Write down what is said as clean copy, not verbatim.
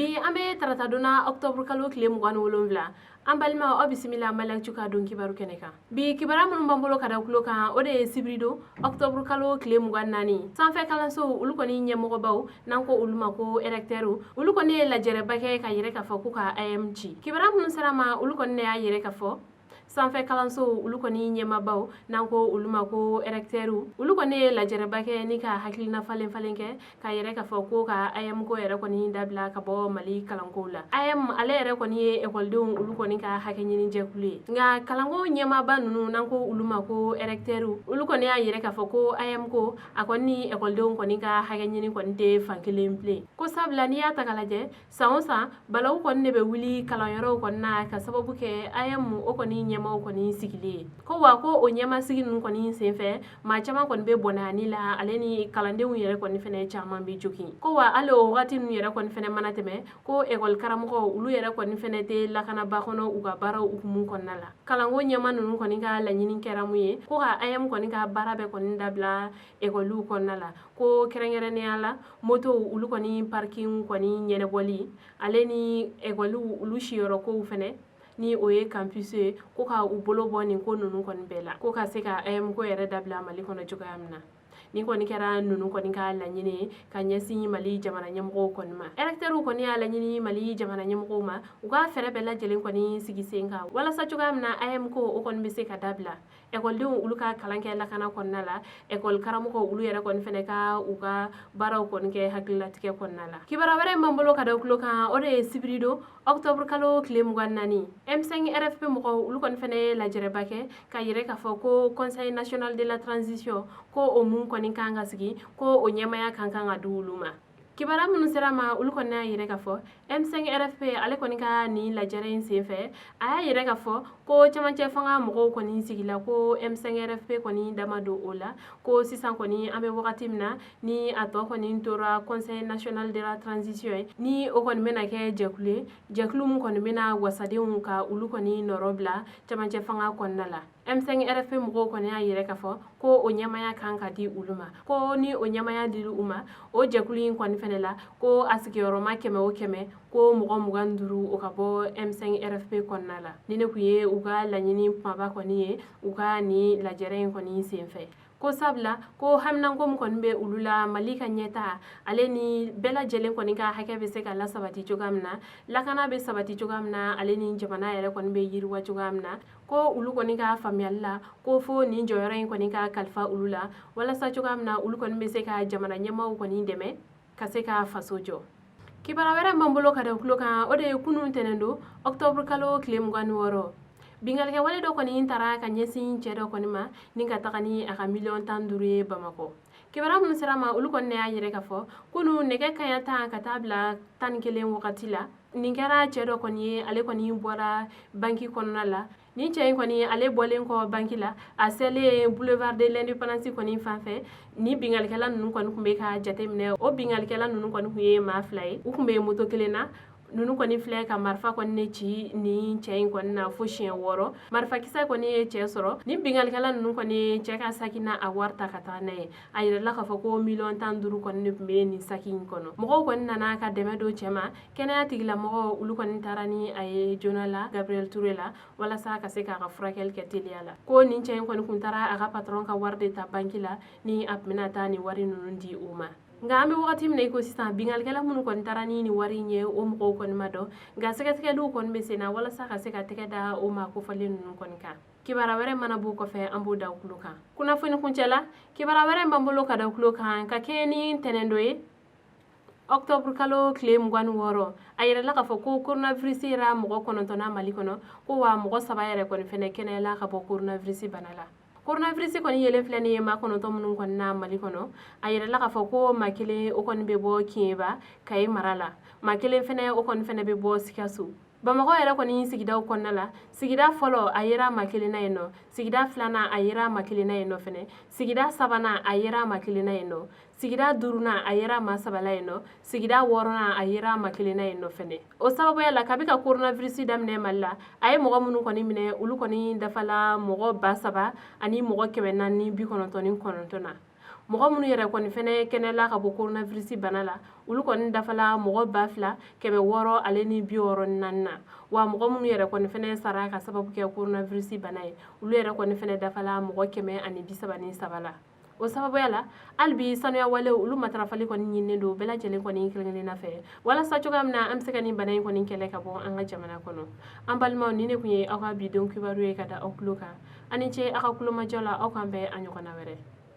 Bi an bɛ tarata don na, octobre kalo tile 27. An balima, aw bisimila Mali Actu ka don kibaru kɛnɛ kan. Bi kibaruya minnu b'an bolo ka da tulo kan, o de ye sibiri don, octobre kalo tile 24, sanfɛ kalansow olu kɔni ɲɛmɔgɔbaw, n'an ko olu ma ko recteurw, olu kɔni ye lajɛrɛba kɛ ka yɛrɛ k'a fɔ ko ka AEEM ci. Kibaruya minnu sera ma, olu kɔni ne y'a yɛrɛ k'a fɔ sanfɛ kalansow olu kɔni ɲɛmabaw, n'an ko olu ma ko recteurw, olu kɔni ye lajɛrɛba kɛ ni ka hakilina falen falen kɛ ka yɛrɛ k'a fɔ ko ka AEEM ko yɛrɛ kɔni dabila ka bɔ Mali kalankow la. AEEM ale yɛrɛ kɔni ye ekɔlidenw olu kɔni ka hakɛ ɲini jɛkulu ye. Nka kalanko ɲɛmaaba ninnu, n'an ko olu ma ko recteurw, olu kɔni y'a yɛrɛ k'a fɔ ko AEEM ko a kɔni ni ekɔlidenw kɔni ka hakɛ ɲini kɔni tɛ fan kelen bilen, ko sabula n'i y'a ta k'a lajɛ, san o san balawu kɔni de bɛ wuli kalanyɔrɔw kɔni na ka sababu kɛ AEEM o kɔni ɲɛmaaw kɔni sigilen ye. Ko wa ko o ɲɛmaa sigi ninnu kɔni senfɛ, maa caman kɔni bɛ bɔnɛ a ni la, ale ni kalandenw yɛrɛ kɔni fɛnɛ caman bɛ jogin. Ko wa hali o wagati ninnu yɛrɛ kɔni fɛnɛ mana tɛmɛ, ko ekɔli karamɔgɔw olu yɛrɛ kɔni fɛnɛ tɛ lakanaba kɔnɔ u ka baaraw hukumu kɔnɔna la. Kalanko ɲɛmaa ninnu kɔni ka laɲini kɛra mun ye? Ko ka AEEM kɔni ka baara bɛɛ kɔni dabila ekɔliw kɔnɔna la, ko kɛrɛnkɛrɛnnenya la motow olu kɔni parking kɔni ɲɛnabɔli, ale ni ekɔliw olu siyɔrɔkow fɛnɛ, ni o ye campus ye, ko ka u bolo bɔ nin ko ninnu kɔni bɛɛ la, ko ka se ka AEEM ko yɛrɛ dabila Mali kɔnɔ cogoya min na. Nin kɔni kɛra ninnu kɔni ka laɲini ye ka ɲɛsin Mali jamana ɲɛmɔgɔw kɔni ma. Recteurw kɔni y'a laɲini Mali jamana ɲɛmɔgɔw ma, u ka fɛɛrɛ bɛɛ lajɛlen kɔni sigi sen kan walasa cogoya min na AEEM ko o kɔni bɛ se ka dabila, ekɔlidenw olu ka kalan kɛ lakana kɔnɔna la, ekɔli karamɔgɔw olu yɛrɛ kɔni fɛnɛ ka u ka baaraw kɔni kɛ hakililatigɛ kɔnɔna la. Kibaruya wɛrɛ min b'an bolo ka da tulo kan, o de ye sibiri don, octobre kalo tile 24, M5 RFP mɔgɔw olu kɔni fɛnɛ ye lajɛrɛba kɛ ka yɛrɛ k'a fɔ ko Conseil national de la transition ko o mun kɔni kan ka sigi, ko o ɲɛmaya kan kan ka di olu ma. Kibaruya minnu sera ma, olu kɔni y'a yɛrɛ k'a fɔ M5 RFP ale kɔni ka nin lajɛrɛ in senfɛ, a y'a yɛrɛ k'a fɔ ko cɛmancɛ fanga mɔgɔw kɔni sigila, ko M5 RFP kɔni dama don o la. Ko sisan kɔni an bɛ wagati min na ni a tɔ kɔni tora Conseil national de la transition ye, ni o kɔni bɛna kɛ jɛkulu ye, jɛkulu min kɔni bɛna wasadenw ka olu kɔni nɔrɔ bila cɛmancɛ fanga kɔnɔna la. M5 RFP mɔgɔw kɔni y'a yɛrɛ k'a fɔ ko o ɲɛmaya kan ka di olu ma, ko ni o ɲɛmaya dili u ma, o jɛkulu in kɔni fɛnɛ la, ko a sigiyɔrɔma 100 o 100, ko mɔgɔ 25 o ka bɔ M5 RFP kɔnɔna la. Ni ne kun ye u ka laɲini kumaba kɔni ye u ka nin lajɛrɛ in kɔni senfɛ, ko sabula ko haminanko min kɔni bɛ olu la, Mali ka ɲɛta ale ni bɛɛ lajɛlen kɔni ka hakɛ bɛ se ka lasabati cogoya min na, lakana bɛ sabati cogoya min na, ale ni jamana yɛrɛ kɔni bɛ yiriwa cogoya min na, ko olu kɔni ka faamuyali la, ko fo nin jɔyɔrɔ in kɔni ka kalifa olu la walasa cogoya min na olu kɔni bɛ se ka jamana ɲɛmaaw kɔni dɛmɛ ka se ka faso jɔ. Kibaruya wɛrɛ b'an bolo ka da tulo kan, o de ye kunun tɛnɛn don, octobre kalo tile 26, binkannikɛwale dɔ kɔni taara ka ɲɛsin cɛ dɔ kɔni ma ni ka taga ni a ka miliyɔn 15 ye Bamakɔ. Kibaruya minnu sera ma, olu kɔni y'a yɛrɛ k'a fɔ kunun nɛgɛ kaɲa 10 ka taa bila 11 wagati la, nin kɛra cɛ dɔ kɔni ye, ale kɔni bɔra banki kɔnɔna la. Nin cɛ in kɔni, ale bɔlen kɔ banki la, a selen boulevard de l'Indépendance kɔni fan fɛ, ni binkannikɛla ninnu kɔni tun bɛ ka jateminɛ. O binkannikɛla ninnu kɔni tun ye maa fila ye, u tun bɛ moto kelen na. Ninnu kɔni filɛ ka marifa kɔni ne ci nin cɛ in kɔni na fo siɲɛ wɔɔrɔ. Marifakisɛ kɔni ye cɛ sɔrɔ. Ni binkannikɛla ninnu kɔni ye cɛ ka saki n'a a wari ta ka taa n'a ye. A yirala k'a fɔ ko miliyɔn 15 kɔni de tun bɛ nin saki in kɔnɔ. Mɔgɔw kɔni nana ka dɛmɛ don cɛ ma. Kɛnɛya tigilamɔgɔw olu kɔni taara ni a ye joona la Gabriel Touré la walasa ka se k'a ka furakɛli kɛ teliya la. Ko nin cɛ in kɔni kun taara a ka patron ka wari de ta banki la ni a tun bɛna taa nin wari ninnu di o ma. Nka an bɛ wagati min na i ko sisan, binkannikɛla minnu kɔni taara ni nin wari in ye, o mɔgɔw kɔni ma dɔn, nka sɛgɛsɛgɛliw kɔni bɛ sen na walasa ka se ka tɛgɛ da o maa kofɔlen ninnu kɔni kan. Kibaruya wɛrɛ mana b'o kɔfɛ, an b'o da tulo kan kunnafoni kuncɛ la. Kibaruya wɛrɛ b'an bolo ka da tulo kan ka kɛɲɛ ni ntɛnɛn don ye, octobre kalo tile 26, a yirala k'a fɔ ko coronavirus yera mɔgɔ 9 na Mali kɔnɔ, ko wa mɔgɔ saba yɛrɛ kɔni fɛnɛ kɛnɛyala ka bɔ coronavirus bana la. Coronavirus kɔni yelen filɛ nin ye maa 9 minnu kɔni na Mali kɔnɔ, a yirala k'a fɔ ko maa kelen o kɔni bɛ bɔ Kɛɲɛba, Kayi mara la, maa kelen fɛnɛ o kɔni fɛnɛ bɛ bɔ Sikaso. Bamakɔ yɛrɛ kɔni sigidaw kɔnɔna la, sigida fɔlɔ a yera maa kelen na yen nɔ, sigida filanan a yera maa kelen na yen nɔ fɛnɛ, sigida sabanan a yera maa kelen na yen nɔ, sigida duurunan a yera maa saba la yen nɔ, sigida wɔɔrɔnan a yera maa kelen na yen nɔ fɛnɛ. O sababuya la, kabi ka coronavirus daminɛ Mali la, a ye mɔgɔ minnu kɔni minɛ, olu kɔni dafala mɔgɔ 3499 na. Mɔgɔ minnu yɛrɛ kɔni fɛnɛ kɛnɛla ka bɔ coronavirus bana la, olu kɔni dafala mɔgɔ 2664 na. Wa mɔgɔ minnu yɛrɛ kɔni fɛnɛ sara ka sababu kɛ coronavirus bana ye, olu yɛrɛ kɔni fɛnɛ dafala mɔgɔ 133 la. O sababuya la, hali bi sanuya walew olu matarafali kɔni ɲininen don bɛɛ lajɛlen kɔni kelen-kelenna fɛ, walasa cogoya min na an bɛ se ka nin bana in kɔni kɛlɛ ka bɔ an ka jamana kɔnɔ. An balimaw, nin de tun ye aw ka bi don kibaru ye ka da aw tulo kan. Aw ni ce aw ka kulomajɔ la. Aw k'an bɛn a ɲɔgɔnna wɛrɛ.